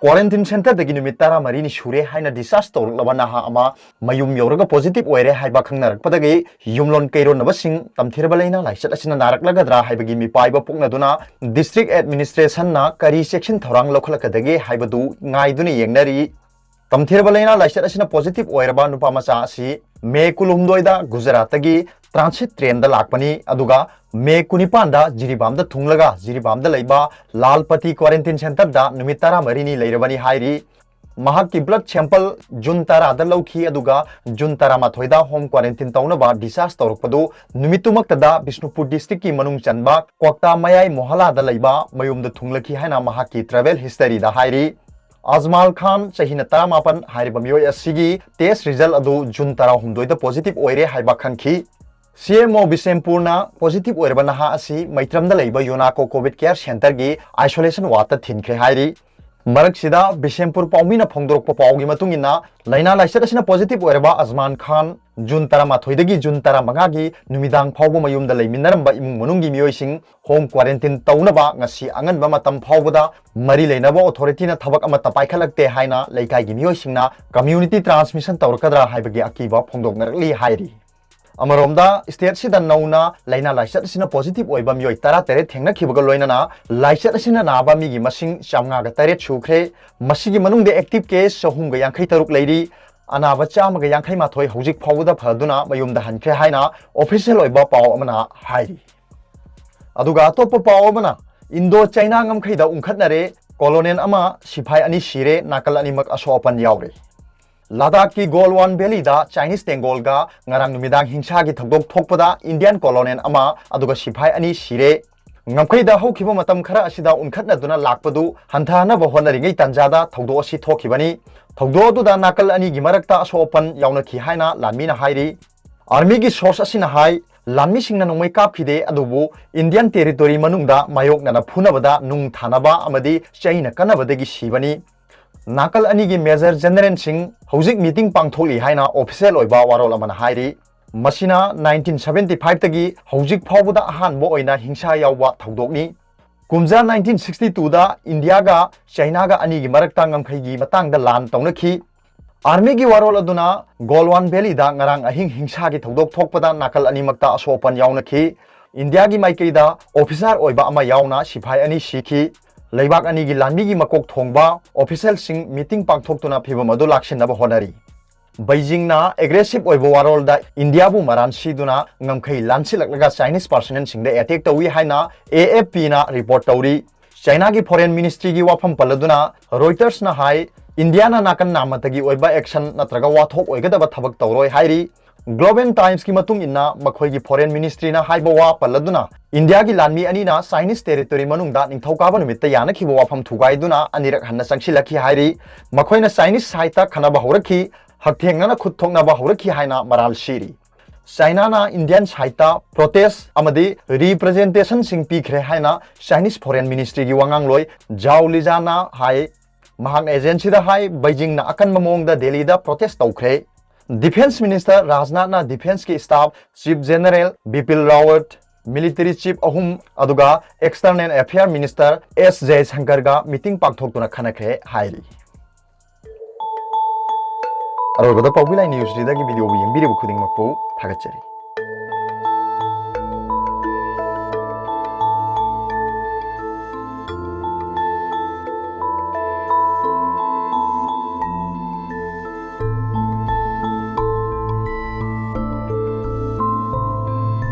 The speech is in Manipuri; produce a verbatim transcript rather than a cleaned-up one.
Quarantine centreꯗꯒꯤ ꯅꯨꯃꯤꯠ ꯇꯔꯥꯃꯔꯤꯅꯤ ꯁꯨꯔꯦ ꯍꯥꯏꯅ discharge ꯇꯧꯔꯛꯂꯕ ꯅꯍꯥ ꯑꯃ ꯃꯌꯨꯝ ꯌꯧꯔꯒ positive ꯑꯣꯏꯔꯦ ꯍꯥꯏꯕ ꯈꯪꯅꯔꯛꯄꯗꯒꯤ ꯌꯨꯝꯂꯣꯟ ꯀꯩꯔꯣꯟꯅꯕꯁꯤꯡ ꯇꯝꯊꯤꯔꯕ ꯂꯥꯏꯅꯥ ꯂꯥꯏꯆꯠ ꯑꯁꯤꯅ ꯅꯥꯔꯛꯂꯒꯗ꯭ꯔꯥ ꯍꯥꯏꯕꯒꯤ ꯃꯤꯄꯥꯏꯕ ꯄꯣꯛꯅꯗꯨꯅ district administrationꯅ ꯀꯔꯤ ꯆꯦꯛꯁꯤꯟ ꯊꯧꯔꯥꯡ ꯂꯧꯈꯠꯂꯛꯀꯗꯒꯦ ꯍꯥꯏꯕꯗꯨ ꯉꯥꯏꯗꯨꯅ ꯌꯦꯡꯅꯔꯤ꯫ ꯇꯝꯊꯤꯔꯕ ꯂꯥꯏꯅꯥ ꯂꯥꯏꯆꯠ ꯑꯁꯤꯅ positive ꯑꯣꯏꯔꯕ ꯅꯨꯄꯥ ꯃꯆꯥ ꯑꯁꯤ ꯃꯦ ꯀꯨꯟꯍꯨꯝꯗꯣꯏꯗ ꯒꯨꯖꯔꯥꯠꯇꯒꯤ transit trainꯗ ꯂꯥꯛꯄꯅꯤ, ꯑꯗꯨꯒ ꯃꯦ ꯀꯨꯟꯅꯤꯄꯥꯟꯗ ꯖꯤꯔꯤꯕꯥꯝꯗ ꯊꯨꯡꯂꯒ ꯖꯤꯔꯤꯕꯥꯝꯗ ꯂꯩꯕ ꯂꯥꯜꯄꯇꯤ quarantine centreꯗ ꯅꯨꯃꯤꯠ ꯇꯔꯥꯃꯔꯤꯅꯤ ꯂꯩꯔꯕꯅꯤ ꯍꯥꯏꯔꯤ꯫ ꯃꯍꯥꯛꯀꯤ blood sample ꯖꯨꯟ ꯇꯔꯥꯗ ꯂꯧꯈꯤ, ꯑꯗꯨꯒ ꯖꯨꯟ ꯇꯔꯥꯃꯥꯊꯣꯏꯗ home quarantine ꯇꯧꯅꯕ discharge ꯇꯧꯔꯛꯄꯗꯨ ꯅꯨꯃꯤꯠꯇꯨꯃꯛꯇꯗ ꯕꯤꯁꯅꯨꯄꯨꯔ districtꯀꯤ ꯃꯅꯨꯡ ꯆꯟꯕ ꯀ꯭ꯋꯥꯛꯇꯥ ꯃꯌꯥꯏ ꯃꯣꯍꯂꯥꯗ ꯂꯩꯕ ꯃꯌꯨꯝꯗ ꯊꯨꯡꯂꯈꯤ ꯍꯥꯏꯅ ꯃꯍꯥꯛꯀꯤ travel historyꯗ ꯍꯥꯏꯔꯤ꯫ ꯑꯖꯃꯥꯜ ꯈꯥꯟ, ꯆꯍꯤꯅ ꯇꯔꯥꯃꯥꯄꯟ, ꯍꯥꯏꯔꯤꯕ ꯃꯤꯑꯣꯏ ꯑꯁꯤꯒꯤ test result ꯑꯗꯨ ꯖꯨꯟ ꯇꯔꯥꯍꯨꯝꯗꯣꯏꯗ positive ꯑꯣꯏꯔꯦ ꯍꯥꯏꯕ ꯈꯪꯈꯤ꯫ ꯁꯤ ꯑꯦꯝ ꯑꯣ ꯕꯤꯁꯦꯝꯄꯨꯔꯅ positive ꯑꯣꯏꯔꯕ ꯅꯍꯥ ꯑꯁꯤ ꯃꯩꯇ꯭ꯔꯝꯗ ꯂꯩꯕ ꯌꯨꯅꯥꯀꯣ COVID care centreꯒꯤ isolation wardꯇ ꯊꯤꯟꯈ꯭ꯔꯦ ꯍꯥꯏꯔꯤ꯫ ꯃꯔꯛꯁꯤꯗ ꯕꯤꯁꯦꯝꯄꯨꯔ ꯄꯥꯎꯃꯤꯅ ꯐꯣꯡꯗꯣꯔꯛꯄ ꯄꯥꯎꯒꯤ ꯃꯇꯨꯡ ꯏꯟꯅ, ꯂꯥꯏꯅꯥ ꯂꯥꯏꯆꯠ ꯑꯁꯤꯅ positive ꯑꯣꯏꯔꯕ ꯑꯖꯃꯥꯟ ꯈꯥꯟ ꯖꯨꯟ ꯇꯔꯥꯃꯥꯊꯣꯏꯗꯒꯤ ꯖꯨꯟ ꯇꯔꯥꯃꯉꯥꯒꯤ ꯅꯨꯃꯤꯗꯥꯡ ꯐꯥꯎꯕ ꯃꯌꯨꯝꯗ ꯂꯩꯃꯤꯟꯅꯔꯝꯕ ꯏꯃꯨꯡ ꯃꯅꯨꯡꯒꯤ ꯃꯤꯑꯣꯏꯁꯤꯡ home quarantine ꯇꯧꯅꯕ ꯉꯁꯤ ꯑꯉꯟꯕ ꯃꯇꯝ ꯐꯥꯎꯕꯗ ꯃꯔꯤ ꯂꯩꯅꯕ authorityꯅ ꯊꯕꯛ ꯑꯃꯠꯇ ꯄꯥꯏꯈꯠꯂꯛꯇꯦ ꯍꯥꯏꯅ ꯂꯩꯀꯥꯏꯒꯤ ꯃꯤꯑꯣꯏꯁꯤꯡꯅ community transmission ꯇꯧꯔꯛꯀꯗ꯭ꯔꯥ ꯍꯥꯏꯕꯒꯤ ꯑꯀꯤꯕ ꯐꯣꯡꯗꯣꯛꯅꯔꯛꯂꯤ ꯍꯥꯏꯔꯤ꯫ ꯑꯃꯔꯣꯝꯗ, stateꯁꯤꯗ ꯅꯧꯅ ꯂꯥꯏꯅꯥ ꯂꯥꯏꯆꯠ ꯑꯁꯤꯅ positive ꯑꯣꯏꯕ ꯃꯤꯑꯣꯏ ꯇꯔꯥꯇꯔꯦꯠ ꯊꯦꯡꯅꯈꯤꯕꯒ ꯂꯣꯏꯅꯅ ꯂꯥꯏꯆꯠ ꯑꯁꯤꯅ ꯅꯥꯕ ꯃꯤꯒꯤ ꯃꯁꯤꯡ ꯆꯥꯝꯃꯉꯥꯒ ꯇꯔꯦꯠ ꯁꯨꯈ꯭ꯔꯦ꯫ ꯃꯁꯤꯒꯤ ꯃꯅꯨꯡꯗ active case ꯆꯍꯨꯝꯒ ꯌꯥꯡꯈꯩ ꯇꯔꯨꯛ ꯂꯩꯔꯤ꯫ ꯑꯅꯥꯕ ꯆꯥꯝꯃꯒ ꯌꯥꯡꯈꯩ ꯃꯥꯊꯣꯏ ꯍꯧꯖꯤꯛ ꯐꯥꯎꯕꯗ ꯐꯗꯨꯅ ꯃꯌꯨꯝꯗ ꯍꯟꯈ꯭ꯔꯦ ꯍꯥꯏꯅ official ꯑꯣꯏꯕ ꯄꯥꯎ ꯑꯃꯅ ꯍꯥꯏꯔꯤ꯫ ꯑꯗꯨꯒ ꯑꯇꯣꯞꯄ ꯄꯥꯎ ꯑꯃꯅ, ꯏꯟꯗꯣ ꯆꯥꯏꯅꯥ ꯉꯝꯈꯩꯗ ꯎꯪꯈꯠꯅꯔꯦ, colonel ꯑꯃ, ꯁꯤꯐꯥꯏ ꯑꯅꯤ ꯁꯤꯔꯦ, ꯅꯥꯀꯜ ꯑꯅꯤꯃꯛ ꯑꯁꯣꯛ ꯑꯄꯟ ꯌꯥꯎꯔꯦ꯫ ꯂꯗꯥꯈꯀꯤ ꯒꯣꯜꯋꯥꯟ valleyꯗ Chinese ꯇꯦꯡꯒꯣꯜꯒ ꯉꯔꯥꯡ ꯅꯨꯃꯤꯗꯥꯡ ꯍꯤꯡꯁꯥꯒꯤ ꯊꯧꯗꯣꯛ ꯊꯣꯛꯄꯗ Indian colonel ꯑꯃ ꯑꯗꯨꯒ ꯁꯤꯐꯥꯏ ꯑꯅꯤ ꯁꯤꯔꯦ꯫ ꯉꯝꯈꯩꯗ ꯍꯧꯈꯤꯕ ꯃꯇꯝ ꯈꯔ ꯑꯁꯤꯗ ꯎꯟꯈꯠꯅꯗꯨꯅ ꯂꯥꯛꯄꯗꯨ ꯍꯟꯊꯍꯟꯅꯕ ꯍꯣꯠꯅꯔꯤꯉꯩ ꯇꯥꯟꯖꯥꯗ ꯊꯧꯗꯣꯛ ꯑꯁꯤ ꯊꯣꯛꯈꯤꯕꯅꯤ꯫ ꯊꯧꯗꯣꯛ ꯑꯗꯨꯗ ꯅꯥꯀꯜ ꯑꯅꯤꯒꯤ ꯃꯔꯛꯇ ꯑꯁꯣꯛ ꯑꯄꯟ ꯌꯥꯎꯅꯈꯤ ꯍꯥꯏꯅ ꯂꯥꯟꯃꯤꯅ ꯍꯥꯏꯔꯤ꯫ Armyꯒꯤ source ꯑꯁꯤꯅ ꯍꯥꯏ, ꯂꯥꯟꯃꯤꯁꯤꯡꯅ ꯅꯣꯡꯃꯩ ꯀꯥꯞꯈꯤꯗꯦ, ꯑꯗꯨꯕꯨ Indian territory ꯃꯅꯨꯡꯗ ꯃꯥꯌꯣꯛꯅꯅ ꯐꯨꯅꯕꯗ ꯅꯨꯡ ꯊꯥꯅꯕ ꯑꯃꯗꯤ ꯆꯩꯅ ꯀꯟꯅꯕꯗꯒꯤ ꯁꯤꯕꯅꯤ꯫ ꯅꯥꯀꯜ ꯑꯅꯤꯒꯤ major generalꯁꯤꯡ ꯍꯧꯖꯤꯛ meeting ꯄꯥꯡꯊꯣꯛꯂꯤ ꯍꯥꯏꯅ official ꯑꯣꯏꯕ ꯋꯥꯔꯣꯜ ꯑꯃꯅ ꯍꯥꯏꯔꯤ꯫ ꯃꯁꯤꯅ nineteen seventy fiveꯇꯒꯤ ꯍꯧꯖꯤꯛ ꯐꯥꯎꯕꯗ ꯑꯍꯥꯟꯕ ꯑꯣꯏꯅ ꯍꯤꯡꯁꯥ ꯌꯥꯎꯕ ꯊꯧꯗꯣꯛꯅꯤ꯫ ꯀꯨꯝꯖꯥ ꯅꯥꯏꯟꯇꯤꯟ ꯁꯤꯛꯁꯇꯤ ꯇꯨꯗ ꯏꯟꯗꯤꯌꯥꯒ ꯆꯥꯏꯅꯥꯒ ꯑꯅꯤꯒꯤ ꯃꯔꯛꯇ ꯉꯝꯈꯩꯒꯤ ꯃꯇꯥꯡꯗ ꯂꯥꯟ ꯇꯧꯅꯈꯤ꯫ ꯑꯥꯔꯃꯤꯒꯤ ꯋꯥꯔꯣꯜ ꯑꯗꯨꯅ ꯒꯣꯜꯋꯥꯟ ꯚꯦꯂꯤꯗ ꯉꯔꯥꯡ ꯑꯍꯤꯡ ꯍꯤꯡꯁꯥꯒꯤ ꯊꯧꯗꯣꯛ ꯊꯣꯛꯄꯗ ꯅꯥꯀꯜ ꯑꯅꯤꯃꯛꯇ ꯑꯁꯣꯛ ꯑꯄꯟ ꯌꯥꯎꯅꯈꯤ꯫ ꯏꯟꯗꯤꯌꯥꯒꯤ ꯃꯥꯏꯀꯩꯗ ꯑꯣꯐꯤꯁꯥꯔ ꯑꯣꯏꯕ ꯑꯃ ꯌꯥꯎꯅ ꯁꯤꯐꯥꯏ ꯑꯅꯤ ꯁꯤꯈꯤ꯫ ꯂꯩꯕꯥꯛ ꯑꯅꯤꯒꯤ ꯂꯥꯟꯃꯤꯒꯤ ꯃꯀꯣꯛ ꯊꯣꯡꯕ ꯑꯣꯐꯤꯁꯦꯜꯁꯤꯡ ꯃꯤꯇꯤꯡ ꯄꯥꯡꯊꯣꯛꯇꯨꯅ ꯐꯤꯚꯝ ꯑꯗꯨ ꯂꯥꯛꯁꯤꯟꯅꯕ ꯍꯣꯠꯅꯔꯤ꯫ ꯕꯩꯖꯤꯡꯅ ꯑꯦꯒ꯭ꯔꯦꯁꯤꯚ ꯑꯣꯏꯕ ꯋꯥꯔꯣꯜꯗ ꯏꯟꯗꯤꯌꯥꯕꯨ ꯃꯔꯥꯟ ꯁꯤꯗꯨꯅ ꯉꯝꯈꯩ ꯂꯥꯟꯁꯤꯜꯂꯛꯂꯒ ꯆꯥꯏꯅꯤꯁ ꯄꯥꯔꯁꯅꯦꯜꯁꯤꯡꯗ ꯑꯦꯇꯦꯛ ꯇꯧꯏ ꯍꯥꯏꯅ ꯑꯦ ꯑꯦꯐ ꯄꯤꯅ ꯔꯤꯄꯣꯔꯠ ꯇꯧꯔꯤ꯫ ꯆꯥꯏꯅꯥꯒꯤ ꯐꯣꯔꯦꯟ ꯃꯤꯅꯤꯁꯇ꯭ꯔꯤꯒꯤ ꯋꯥꯐꯝ ꯄꯜꯂꯗꯨꯅ ꯔꯣꯏꯇꯔꯁꯅ ꯍꯥꯏ, ꯏꯟꯗꯤꯌꯥꯅ ꯅꯥꯀꯟ ꯅꯥꯝꯃꯇꯒꯤ ꯑꯣꯏꯕ ꯑꯦꯛꯁꯟ ꯅꯠꯇ꯭ꯔꯒ ꯋꯥꯊꯣꯛ ꯑꯣꯏꯒꯗꯕ ꯊꯕꯛ ꯇꯧꯔꯣꯏ ꯍꯥꯏꯔꯤ꯫ ꯒ꯭ꯂꯣꯕꯦꯜ ꯇꯥꯏꯝꯁꯀꯤ ꯃꯇꯨꯡ ꯏꯟꯅ ꯃꯈꯣꯏꯒꯤ ꯐꯣꯔꯦꯟ ꯃꯤꯅꯤꯁꯇ꯭ꯔꯤꯅ ꯍꯥꯏꯕ ꯋꯥ ꯄꯜꯂꯗꯨꯅ ꯏꯟꯗꯤꯌꯥꯒꯤ ꯂꯥꯟꯃꯤ ꯑꯅꯤꯅ ꯆꯥꯏꯅꯤꯁ ꯇꯦꯔꯤꯇꯣꯔꯤ ꯃꯅꯨꯡꯗ ꯅꯤꯡꯊꯧꯀꯥꯕ ꯅꯨꯃꯤꯠꯇ ꯌꯥꯅꯈꯤꯕ ꯋꯥꯐꯝ ꯊꯨꯒꯥꯏꯗꯨꯅ ꯑꯅꯤꯔꯛ ꯍꯟꯅ ꯆꯪꯁꯤꯜꯂꯛꯈꯤ ꯍꯥꯏꯔꯤ꯫ ꯃꯈꯣꯏꯅ ꯆꯥꯏꯅꯤꯁ ꯁꯥꯏꯠꯇ ꯈꯟꯅꯕ ꯍꯧꯔꯛꯈꯤ, ꯍꯛꯊꯦꯡꯅꯅ ꯈꯨꯠ ꯊꯣꯛꯅꯕ ꯍꯧꯔꯛꯈꯤ ꯍꯥꯏꯅ ꯃꯔꯥꯜ ꯁꯤꯔꯤ꯫ ꯆꯥꯏꯅꯥꯅ ꯏꯟꯗꯤꯌꯟ ꯁꯥꯏꯠꯇ ꯄ꯭ꯔꯣꯇꯦꯁ ꯑꯃꯗꯤ ꯔꯤꯄ꯭ꯔꯖꯦꯟꯇꯦꯁꯟꯁꯤꯡ ꯄꯤꯈ꯭ꯔꯦ ꯍꯥꯏꯅ ꯆꯥꯏꯅꯤꯁ ꯐꯣꯔꯦꯟ ꯃꯤꯅꯤꯁꯇ꯭ꯔꯤꯒꯤ ꯋꯥꯉꯥꯡꯂꯣꯏ ꯖꯥꯎ ꯂꯤꯖꯥꯅ ꯍꯥꯏ꯫ ꯃꯍꯥꯛꯅ ꯑꯦꯖꯦꯟꯁꯤꯗ ꯍꯥꯏ, ꯕꯩꯖꯤꯡꯅ ꯑꯀꯟꯕ ꯃꯑꯣꯡꯗ ꯗꯦꯜꯂꯤꯗ ꯄ꯭ꯔꯣꯇꯦꯁ ꯇꯧꯈ꯭ꯔꯦ꯫ ꯗꯤꯐꯦꯟꯁ ꯃꯤꯅꯤꯁꯇꯔ ꯔꯥꯖꯅꯥꯊꯅ ꯗꯤꯐꯦꯟꯁꯀꯤ staff chief general Bipin Rawat, military chief ꯑꯍꯨꯝ, ꯑꯗꯨꯒ ꯑꯦꯛꯁꯇꯔꯅꯦꯜ ꯑꯦꯐꯤꯌꯔ ꯃꯤꯅꯤꯁꯇꯔ ꯑꯦꯁ ꯖꯌꯁꯪꯀꯔꯒ ꯃꯤꯇꯤꯡ ꯄꯥꯡꯊꯣꯛꯇꯨꯅ ꯈꯟꯅꯈ꯭ꯔꯦ ꯍꯥꯏꯔꯤ꯫ ꯑꯔꯣꯏꯕꯗ ꯄꯥꯎꯕꯤ ꯂꯥꯏ ꯅ꯭ꯌꯨꯁ ꯔꯤꯗꯔꯒꯤ ꯚꯤꯗꯤꯑꯣꯕꯨ ꯌꯦꯡꯕꯤꯔꯤꯕ ꯈꯨꯗꯤꯡꯃꯛꯄꯨ ꯊꯥꯒꯠꯆꯔꯤ꯫